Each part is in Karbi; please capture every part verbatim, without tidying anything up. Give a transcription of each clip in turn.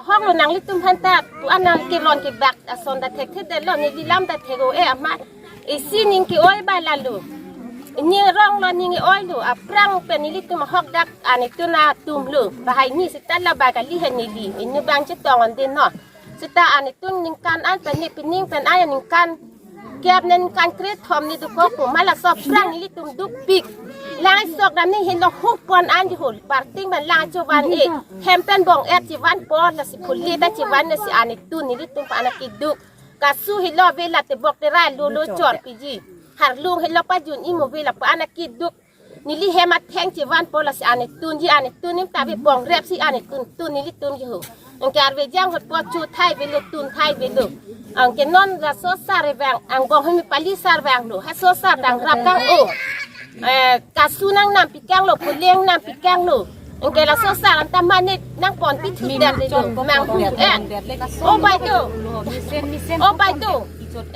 Hok lo nanglitum aphan ta, pu-an nang kelong kebak ason ta thekthe detlo, neli lam ta thek-o-e amat. Isi ning ke-oi ba lalo. Ning rong lo ning ke-oi lo, aphrang pen nelitum ahok dak anitun atum lo. Bahai ni seta la ba kali he neli. Inut bang chetong ande no. Seta anitun ningkan an pen ne pining pen an ningkan kep nen kan kre thom ne dokok pu ma laso aphrang nelitum dukpik. Lang sok dam ne hin lo hup pon an di hol. Barting ban lang chovan-e. Hem pen bong-et chevanpo lasi phule ta chevan lasi anitun nelitum aphan akeduk. Kasu helo ave la tebok terai lo lo chor piji. Harlung helo pajun-i mo ave lapu an akeduk. Neli hem atheng chevanpo lasi anitun ji anitun nim ta ave bongrep si anitun tun nelitum ji ho. Anke arve jang hotpo chu thai avelo tun thai avelo. Anke non laso sar vang angbong hemi pali sar vanglo. Haso sar dang rap kang o. Eh, kasu nangnam pikang lo, phule nangnam pikang lo. Anke laso sar anta mane nangponpi thu det lo. Mang hu eh. O bai to. O bai to.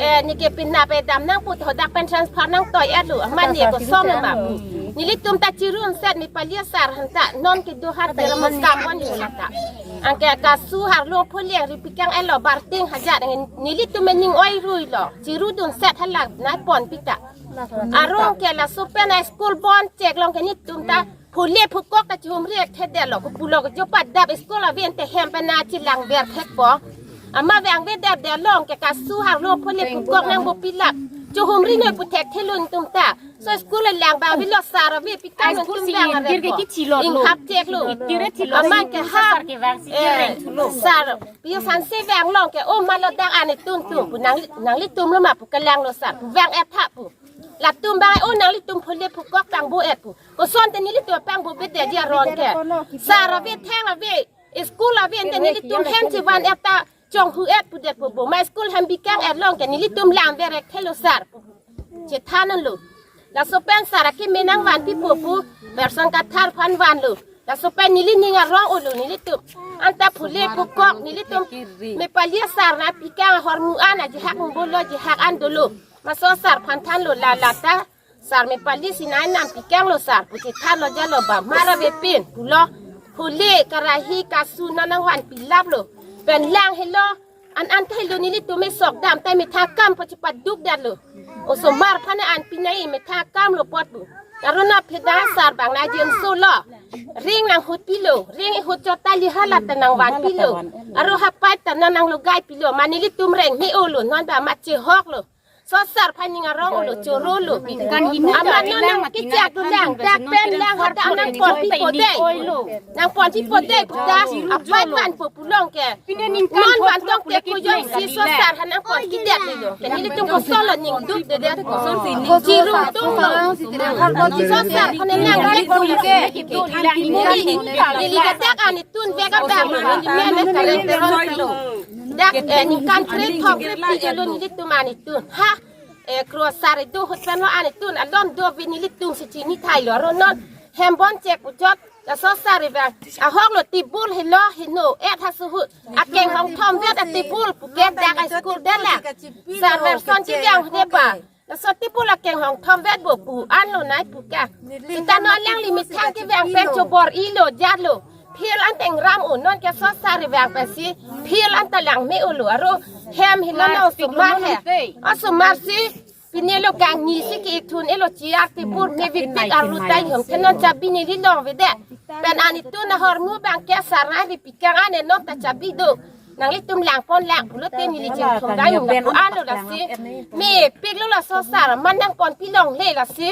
Eh, neke pinap-e dam nang pu hodak pen transfer nangtoi-et lo. Amat ne koson ma pu. Nelitum ta chirun set mi pali asar aphan ta non kedo hat de ram kam pon yo lata. Anke kasu harlung phule ri pikang-et lo barting hajat nelitum ning oi rui lo. Chirudun set hala nangponpi ta. Arong ke laso pen a school bon chek long ke nelitum ta phule phukok ta chihumri thekthe detlo. Kopulo ke jo padap school aven te hem pen na chilang ver thekpo. Amat vangve det det long ke kasu harlung phule phukok nangpo pilap. Chihumri noi pu thekthe lo nelitum ta. So school lang ba avelo sar ave pikang school nelitum si vang ave dir ke po. Kichilo lo. Inghap chek lo. Dire chilo. Amat ke ha. Sar ke vang si eh, dire chilo. Sar pio san se vang long ke o ma lo dak anitun tum pu nang nanglitum lo ma pu kelang lo sar pu vang-et tha pu. Latum bang o nanglitum phule phukok pangbo-et pu. Koson te nelitum pangbo bedet ji aron ke. Sar ave theng ave. School ave ante nelitum hem chevan-et ta chonghu-et pu detpo bo. Ma school hem bikang-et long ke nelitum lam verek thelo sar pu. Chethan lo. Laso pen sar akeme nangvanpipo pu. Person Kathar aphan vanlo. Laso pen neli ning arong-o lo nelitum. Anta phule phukok nelitum. Mi pali asar nangpikang ahormu an ajihak bolo jihak an dolo. Ma so sar aphan thanlo la lata. Sar mi pali si nangnam pikang lo sar pu chethan lo jalo ba mara bepin pulo. Phule karahi kasu non nangvan pilap lo. Pen lang helo an an ta helo nelitum me sok dam ta methang akam pu chepaduk det lo. Osomar aphan an pinai methang akam lo apot pu. Arona pheda sar bang nangdin so lo. Ring nanghut pilo, ring ihut chot ta li hala ta nangvan pilo. Aro hapai ta non nanglogai pilo, ma nelitum reng he-o lo, non ba ma chehok lo. So sar aphan ning arong-o lo choro lo. Kan hini amat ta non lang nang ma kechak tina lang kan dak pen lang hada nangponpipo dei. Nangponpipo dei pu ta apai vanpo pu long ke. Pine ningkan non van tong te ko jong si so sar aphan nangponpi det lo. Ke nelitum koson lo ning duk de det. Chirung tung lo. So sar aphan nang nangponpi ke. Neli, neli kadak anitun vek abang lo neli men na karen te ron lo. Dak eh ningkan kre thom kre phi lo nelitum anitun. Ha. Eh, kro sar do hut pen lo anitun alon do vi nelitum si chini thai lo aro non hem bon chek pu chot laso sar vang ahok lo tibul helo heno et ha suhut akeng hong thom vet a tibul pu ke dak a school det la sar verson chevang ne ba laso tibul akeng hong thom vet bo pu an lo nai pu ka sita no lang limit thang kevang pen chobor-i lo jat lo. Phil an tengram-o non ke so sar vang pensi phil an ta lang me-o lo aro hem hilo no osomar he. Osomar si pine lo kangni si ke-ik thun-e lo chair table me vik vik arlu ta hom the non chabi neli long vedet. Pen anitun ahormu bang ke sar nangri pikang an non ta chabi do. Nanglitum lang pon lang pulote neli chingthum dai hum lapu an lo lasi. Mepik lo laso sar man nangponpi longle lasi.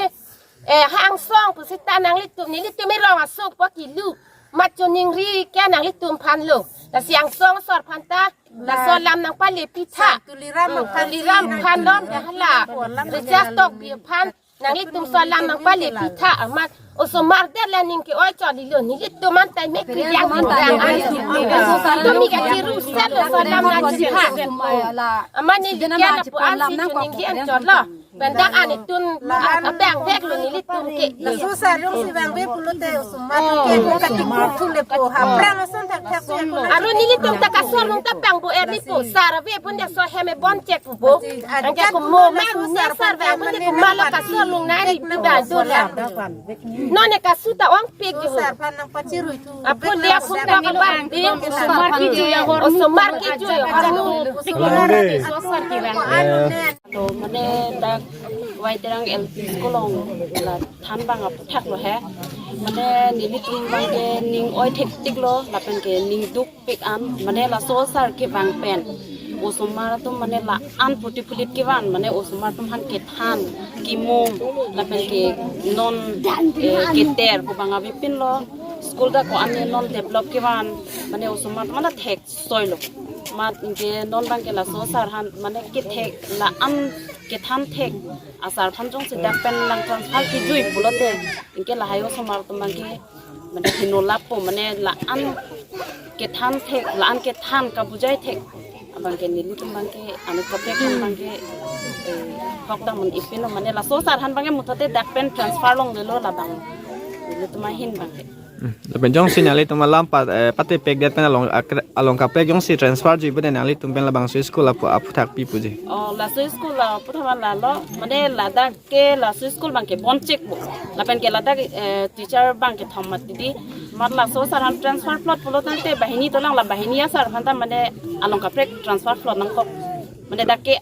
Eh, ha angsong pu sita nanglitum nelitum erong asok po kilu. Mat choningri ke nanglitum aphan lo. Lasi angsong asor aphan ta. Laso alam nangpalepi tha. Tuliram aphan lo ke hala. Rejak tok bi aphan. Nanglitum so alam nangpalepi tha amat. Osomar det la ning ke-oi chot lilo. Nelitum an tai mek pi yang pi yang an. Tumi ka chiru set lo so alam nangchipha. Amat neli ke lapu an si choningri an chot lo. Pen dak anitun abang vek lo nelitum ke. Laso sar jongsi vangve pulote osomar atum ke ko katik kurthu le po, ha prang ason thakthak so ya ko. Aro nelitum ta kasolung ta pangbo er ni po, sar ave pon de so hem e bon chek po. Anke ko mo mang ne sar vang pon de ko malo kasolung nari pu da do la. Non ne kasu ta ong pik jo. Sar aphan nangpachirui thu. Apo dia phone ta kabang di osomar ke jo ya hormu. Osomar ke jo ya hormu. Alang de. Sosar ke bang. Anu ne. To mane dak Waiterang L P school along la than abang aphuthak lo he. Mane nelitum abang ke ning oi thektik lo lapen ke ning dukpik an. Mane laso sar kevang pen osomar atum mane la-an phuti phulit kevan, mane osomar atum aphan kethan kemum lapen ke non, eh, keter pu abang avepin lo. School dak ko-an ne non develop kevan, mane osomar atum mane thek soi lo. Mat anke non abang ke laso sar aphan mane kethek la-an kethan thek asar aphan jongsi dak pen nang transfer kejui pulote anke lahai osomar atum abang ke mane heno lapo, mane la-an kethan thek, la-an kethan kabujai thek abang ke nelitum abang ke anut kaprek aphan abang ke, eh, hok dam un ipin lo, mane laso sar aphan abang ke muthote dak pen transfer longlelo labang nelitum ahin abang ke. Hmm. Lapen jongsi nanglitum alam pat, eh, patepek det pen along akre-, along kaprek jongsi transfer ji pute nanglitum pen labangso school apu aphuthak pi puji. Oh, laso school la aphuthak lalo, mane ladak ke laso school abang ke bon chek bo. Lapen ke ladak, eh, teacher abang kethom mati di. Mat laso sar aphan transfer plot pulo tangte banghini tolang la banghini asar aphan ta mane along kaprek transfer plot nangkok. Mane dak ke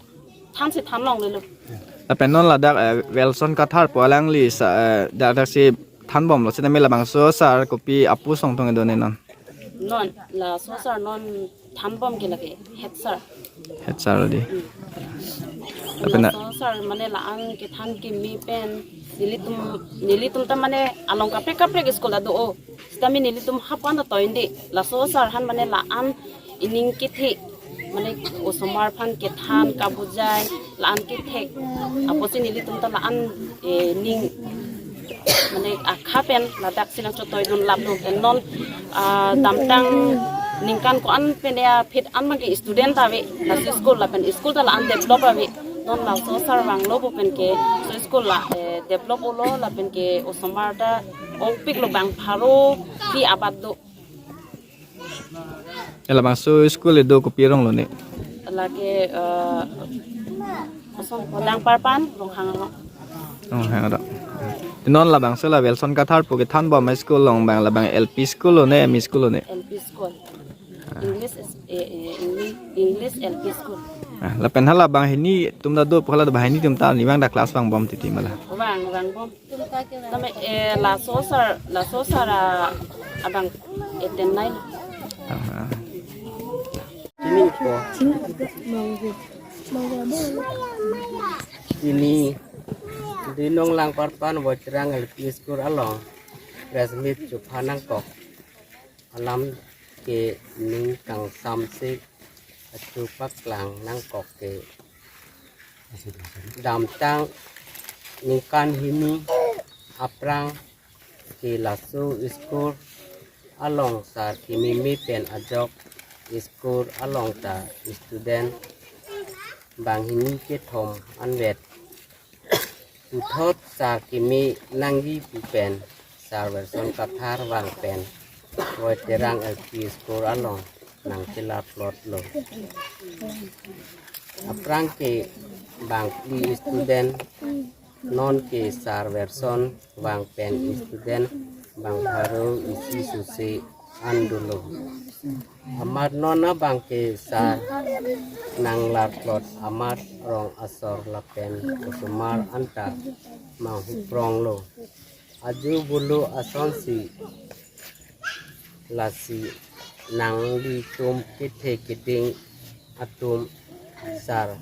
thansi than longlelo. Lapen non ladak, eh, Wilson Kathar pu alangli sa, eh, dak daksi thanbomlo, sita me labangso sar kopi apost tong tong do ne non? Non, laso sar non thanbom ke lake head sar. Head sar di. Hmm. Lapen na- Laso sar mane la-an kethan keme pen nelitum, nelitum ta mane along kaprek kaprek school ta do o. Sita me nelitum hapan ta toin de. Laso sar aphan mane la-an ining kethe, mane osomar aphan kethan kabujai la-an kethek. Apotsi nelitum ta la-an, eh, ning mane akha pen ladak si nangchotoi dun lap lo. Pen non, ah, damtang ningkan ko-an pen ya phit an abang ke student ta ave laso school lapen school ta la-an develop ave. Non laso sar vanglo pu pen ke so school la, eh, develop olo lapen ke osomar ta ongpik lo bang pharo phi abat do. E labangso school do kopi arong lo ne? Lake, eh, kosong Langparpan, Ronghang lo. Ronghang lo. Non labangso la Wilson Kathar pu kethanbom school along abang labang L P school lo ne, M E school lo ne? L P school. English is, eh, eh, English, English L P school. Ah, lapen hala banghini atum ta do, hala banghini atum ta ni abang ta class vangbom titi ma la? Vang, vangbom. Tame, eh, laso sar, laso sar, ah, abang, eh, ten nine. Ah, ah. Ini ko. Ini di Nong Langparpan Waiterang L P school along press meet chepha nangkok alam ke ning kangsam si achu paklang nangkok ke damtang ningkan hini aphrang ke laso school along sar kememe pen ajok school along ta student banghini kethom anvet puthot sar keme nangji pu pen sar Wilson Kathar vang pen Waiterang L P school along nangchelar plot lo. Aphrang ke bangphli student, non ke sar Wilson vang pen student bang pharo isi susi an dolo. Amat non abang ke sar nanglar plot amat rong asor lapen osomar anta manghuprong lo. Aju bulu asonsi lasi nanglitum kethe keding atum sar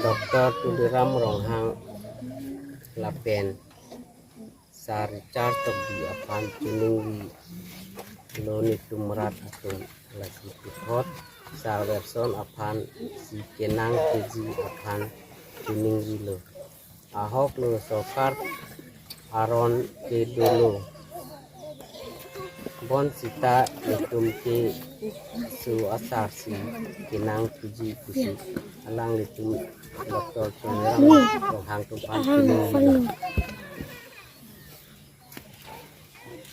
Doctor Tuliram Ronghang lapen sar Richard Tokbi aphan chiningri lo netum rat atum, lasi puthot sar Wilson aphan si kenang keji aphan chiningri lo. Ahok lo sorkar aron ke dolo. Bonsita itum ke su asar si kenang puji pusi alanglitum Doctor Tuliram Ronghang atum aphan kemung.